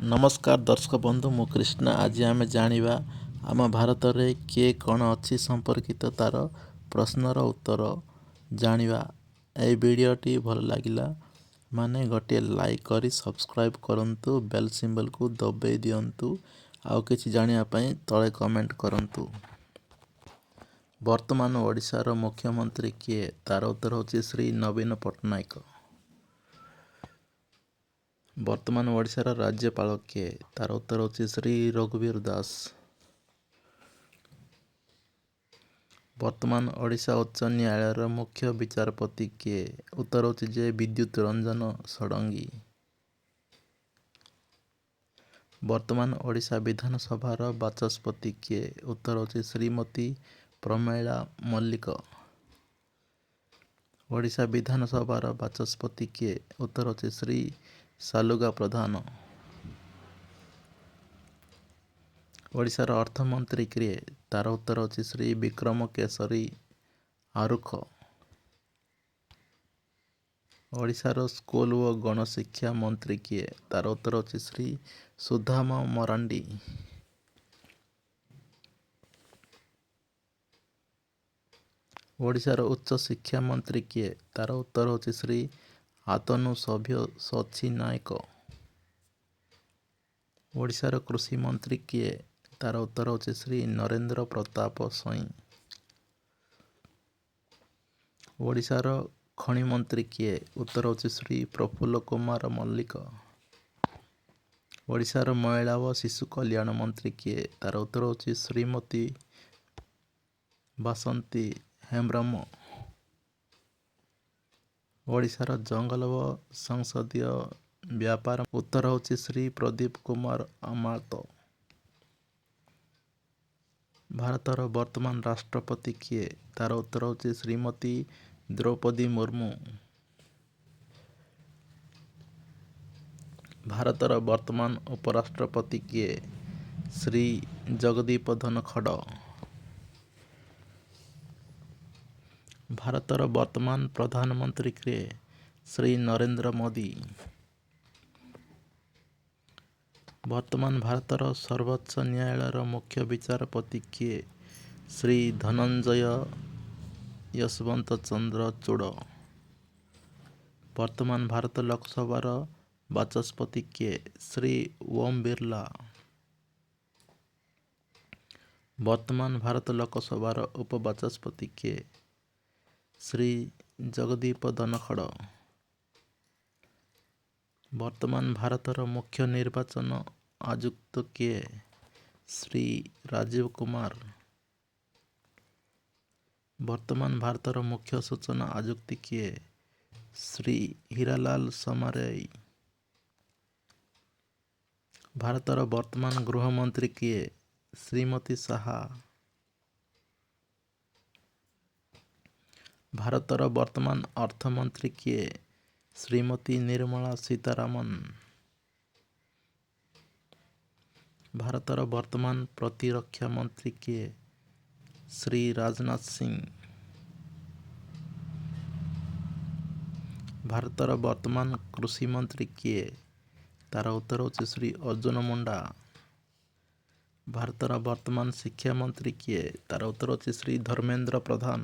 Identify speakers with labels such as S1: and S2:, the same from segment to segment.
S1: ନମସ୍କାର ଦର୍ଶକ ବନ୍ଧୁ, ମୁଁ କ୍ରିଷ୍ଣା। ଆଜି ଆମେ ଜାଣିବା ଆମ ଭାରତରେ କିଏ କ'ଣ ଅଛି ସମ୍ପର୍କିତ ତାର ପ୍ରଶ୍ନର ଉତ୍ତର ଜାଣିବା। ଏହି ଭିଡ଼ିଓଟି ଭଲ ଲାଗିଲା ମାନେ ଗୋଟିଏ ଲାଇକ୍ କରି ସବସ୍କ୍ରାଇବ୍ କରନ୍ତୁ, ବେଲ୍ ସିମ୍ବଲକୁ ଦବାଇ ଦିଅନ୍ତୁ, ଆଉ କିଛି ଜାଣିବା ପାଇଁ ତଳେ କମେଣ୍ଟ କରନ୍ତୁ। ବର୍ତ୍ତମାନ ଓଡ଼ିଶାର ମୁଖ୍ୟମନ୍ତ୍ରୀ କିଏ? ତାର ଉତ୍ତର ହେଉଛି ଶ୍ରୀ ନବୀନ ପଟ୍ଟନାୟକ। ବର୍ତ୍ତମାନ ଓଡ଼ିଶାର ରାଜ୍ୟପାଳ କିଏ? ତାର ଉତ୍ତର ହେଉଛି ଶ୍ରୀ ରଘୁବୀର ଦାସ। ବର୍ତ୍ତମାନ ଓଡ଼ିଶା ଉଚ୍ଚ ନ୍ୟାୟାଳୟର ମୁଖ୍ୟ ବିଚାରପତି କିଏ? ଉତ୍ତର ହେଉଛି ଯେ ବିଦ୍ୟୁତ ରଞ୍ଜନ ଷଡ଼ଙ୍ଗୀ। ବର୍ତ୍ତମାନ ଓଡ଼ିଶା ବିଧାନସଭାର ବାଚସ୍ପତି କିଏ? ଉତ୍ତର ହେଉଛି ଶ୍ରୀମତୀ ପ୍ରମିଳା ମଲ୍ଲିକ। ଓଡ଼ିଶା ବିଧାନସଭାର ବାଚସ୍ପତି କିଏ? ଉତ୍ତର ହେଉଛି ଶ୍ରୀ ସାଲୁଗା ପ୍ରଧାନ। ଓଡ଼ିଶାର ଅର୍ଥମନ୍ତ୍ରୀ କିଏ? ତାର ଉତ୍ତର ହେଉଛି ଶ୍ରୀ ବିକ୍ରମ କେଶରୀ ଆରୁଖ। ଓଡ଼ିଶାର ସ୍କୁଲ ଓ ଗଣଶିକ୍ଷା ମନ୍ତ୍ରୀ କିଏ? ତାର ଉତ୍ତର ହେଉଛି ଶ୍ରୀ ସୁଦାମ ମରାଣ୍ଡି। ଓଡ଼ିଶାର ଉଚ୍ଚ ଶିକ୍ଷା ମନ୍ତ୍ରୀ କିଏ? ତାର ଉତ୍ତର ହେଉଛି ଶ୍ରୀ ଅତନୁ ସବ୍ୟସାଚୀ ନାୟକ। ଓଡ଼ିଶାର କୃଷି ମନ୍ତ୍ରୀ କିଏ? ତାର ଉତ୍ତର ହେଉଛି ଶ୍ରୀ ନରେନ୍ଦ୍ର ପ୍ରତାପ ସ୍ୱାଇଁ। ଓଡ଼ିଶାର ଖଣି ମନ୍ତ୍ରୀ କିଏ? ଉତ୍ତର ହେଉଛି ଶ୍ରୀ ପ୍ରଫୁଲ୍ଲ କୁମାର ମଲ୍ଲିକ। ଓଡ଼ିଶାର ମହିଳା ଓ ଶିଶୁ କଲ୍ୟାଣ ମନ୍ତ୍ରୀ କିଏ? ତାର ଉତ୍ତର ହେଉଛି ଶ୍ରୀମତୀ ବାସନ୍ତୀ ହେମ୍ବ୍ରମ। ଓଡ଼ିଶାର ଜଙ୍ଗଲ ଓ ସଂସଦୀୟ ବ୍ୟାପାର ଉତ୍ତର ହେଉଛି ଶ୍ରୀ ପ୍ରଦୀପ କୁମାର ଅମାତ। ଭାରତର ବର୍ତ୍ତମାନ ରାଷ୍ଟ୍ରପତି କିଏ? ତାର ଉତ୍ତର ହେଉଛି ଶ୍ରୀମତୀ ଦ୍ରୌପଦୀ ମୁର୍ମୁ। ଭାରତର ବର୍ତ୍ତମାନ ଉପରାଷ୍ଟ୍ରପତି କିଏ? ଶ୍ରୀ ଜଗଦୀପ ଧନଖଡ଼। ଭାରତର ବର୍ତ୍ତମାନ ପ୍ରଧାନମନ୍ତ୍ରୀ କିଏ? ଶ୍ରୀ ନରେନ୍ଦ୍ର ମୋଦି। ବର୍ତ୍ତମାନ ଭାରତର ସର୍ବୋଚ୍ଚ ନ୍ୟାୟାଳୟର ମୁଖ୍ୟ ବିଚାରପତି କିଏ? ଶ୍ରୀ ଧନଞ୍ଜୟ ୟଶବନ୍ତ ଚନ୍ଦ୍ରଚୂଡ଼। ବର୍ତ୍ତମାନ ଭାରତ ଲୋକସଭାର ବାଚସ୍ପତି କିଏ? ଶ୍ରୀ ଓମ୍ ବିର୍ଲା। ବର୍ତ୍ତମାନ ଭାରତ ଲୋକସଭାର ଉପବାଚସ୍ପତି କିଏ? ଶ୍ରୀ ଜଗଦୀପ ଧନଖଡ଼। ବର୍ତ୍ତମାନ ଭାରତର ମୁଖ୍ୟ ନିର୍ବାଚନ ଆୟୁକ୍ତ କିଏ? ଶ୍ରୀ ରାଜୀବ କୁମାର। ବର୍ତ୍ତମାନ ଭାରତର ମୁଖ୍ୟ ସୂଚନା ଆୟୁକ୍ତ କିଏ? ଶ୍ରୀ ହୀରାଲାଲ ସମାରିଆ। ଭାରତର ବର୍ତ୍ତମାନ ଗୃହମନ୍ତ୍ରୀ କିଏ? ଶ୍ରୀମତୀ ଶାହା। ଭାରତର ବର୍ତ୍ତମାନ ଅର୍ଥମନ୍ତ୍ରୀ କିଏ? ଶ୍ରୀମତୀ ନିର୍ମଳା ସୀତାରମଣ। ଭାରତର ବର୍ତ୍ତମାନ ପ୍ରତିରକ୍ଷା ମନ୍ତ୍ରୀ କିଏ? ଶ୍ରୀ ରାଜନାଥ ସିଂ। ଭାରତର ବର୍ତ୍ତମାନ କୃଷି ମନ୍ତ୍ରୀ କିଏ? ତାର ଉତ୍ତର ହେଉଛି ଶ୍ରୀ ଅର୍ଜୁନ ମୁଣ୍ଡା। ଭାରତର ବର୍ତ୍ତମାନ ଶିକ୍ଷା ମନ୍ତ୍ରୀ କିଏ? ତାର ଉତ୍ତର ହେଉଛି ଶ୍ରୀ ଧର୍ମେନ୍ଦ୍ର ପ୍ରଧାନ।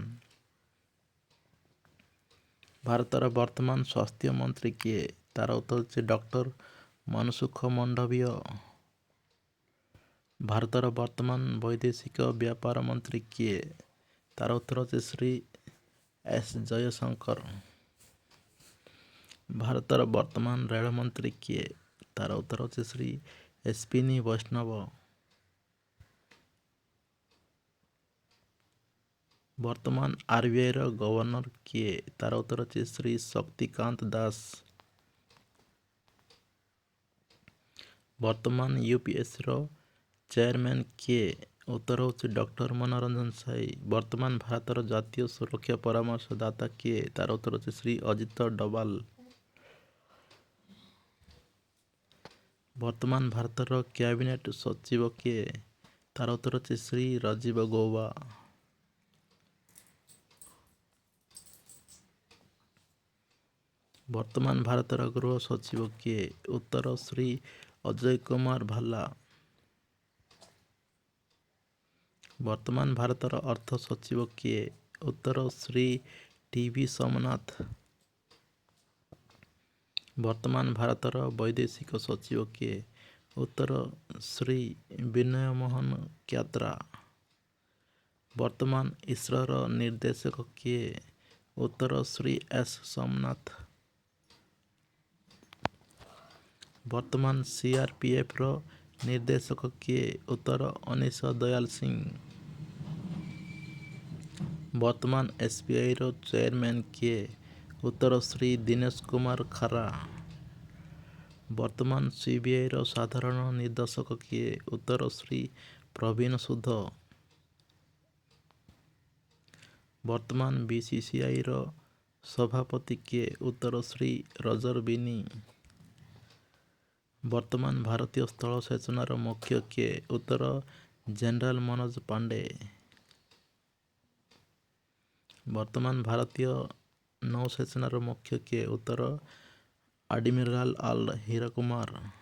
S1: ଭାରତର ବର୍ତ୍ତମାନ ସ୍ୱାସ୍ଥ୍ୟ ମନ୍ତ୍ରୀ କିଏ? ତାର ଉତ୍ତର ହେଉଛି ଡକ୍ଟର ମନସୁଖ ମାଣ୍ଡଭିୟ। ଭାରତର ବର୍ତ୍ତମାନ ବୈଦେଶିକ ବ୍ୟାପାର ମନ୍ତ୍ରୀ କିଏ? ତାର ଉତ୍ତର ହେଉଛି ଶ୍ରୀ ଏସ୍ ଜୟଶଙ୍କର। ଭାରତର ବର୍ତ୍ତମାନ ରେଳମନ୍ତ୍ରୀ କିଏ? ତାର ଉତ୍ତର ହେଉଛି ଶ୍ରୀ ଅଶ୍ୱିନୀ ବୈଷ୍ଣବ। ବର୍ତ୍ତମାନ ଆରବିଆଇର ଗଭର୍ଣ୍ଣର କିଏ? ତାର ଉତ୍ତର ହେଉଛି ଶ୍ରୀ ଶକ୍ତିକାନ୍ତ ଦାସ। ବର୍ତ୍ତମାନ ୟୁପିଏସସିର ଚେୟାରମ୍ୟାନ୍ କିଏ? ଉତ୍ତର ହେଉଛି ଡକ୍ଟର ମନୋରଞ୍ଜନ ସାଇ। ବର୍ତ୍ତମାନ ଭାରତର ଜାତୀୟ ସୁରକ୍ଷା ପରାମର୍ଶଦାତା କିଏ? ତାର ଉତ୍ତର ହେଉଛି ଶ୍ରୀ ଅଜିତ ଡୋଭାଲ। ବର୍ତ୍ତମାନ ଭାରତର କ୍ୟାବିନେଟ୍ ସଚିବ କିଏ? ତାର ଉତ୍ତର ହେଉଛି ଶ୍ରୀ ରାଜୀବ ଗୌବା। ବର୍ତ୍ତମାନ ଭାରତର ଗୃହ ସଚିବ କିଏ? ଉତ୍ତର ଶ୍ରୀ ଅଜୟ କୁମାର ଭାଲ୍ଲା। ବର୍ତ୍ତମାନ ଭାରତର ଅର୍ଥ ସଚିବ କିଏ? ଉତ୍ତର ଶ୍ରୀ ଟି ଭି ସୋମନାଥ। ବର୍ତ୍ତମାନ ଭାରତର ବୈଦେଶିକ ସଚିବ କିଏ? ଉତ୍ତର ଶ୍ରୀ ବିନୟ ମୋହନ କ୍ୱାତ୍ରା। ବର୍ତ୍ତମାନ ଇସ୍ରୋର ନିର୍ଦ୍ଦେଶକ କିଏ? ଉତ୍ତର ଶ୍ରୀ ଏସ୍ ସୋମନାଥ। ବର୍ତ୍ତମାନ ସିଆରପିଏଫର ନିର୍ଦ୍ଦେଶକ କିଏ? ଉତ୍ତର ଅନିଶ ଦୟାଲ ସିଂ। ବର୍ତ୍ତମାନ ଏସବିଆଇର ଚେୟାରମ୍ୟାନ୍ କିଏ? ଉତ୍ତର ଶ୍ରୀ ଦିନେଶ କୁମାର ଖାରା। ବର୍ତ୍ତମାନ ସିବିଆଇର ସାଧାରଣ ନିର୍ଦ୍ଦେଶକ କିଏ? ଉତ୍ତର ଶ୍ରୀ ପ୍ରବୀଣ ସୁଧ। ବର୍ତ୍ତମାନ ବିସିସିଆଇର ସଭାପତି କିଏ? ଉତ୍ତର ଶ୍ରୀ ରଜର ବିନି। ବର୍ତ୍ତମାନ ଭାରତୀୟ ସ୍ଥଳ ସେନାର ମୁଖ୍ୟ କିଏ? ଉତ୍ତର ଜେନେରାଲ ମନୋଜ ପାଣ୍ଡେ। ବର୍ତ୍ତମାନ ଭାରତୀୟ ନୌସେନାର ମୁଖ୍ୟ କିଏ? ଉତ୍ତର ଆଡମିରାଲ ଆଲ ହୀରାକୁମାର।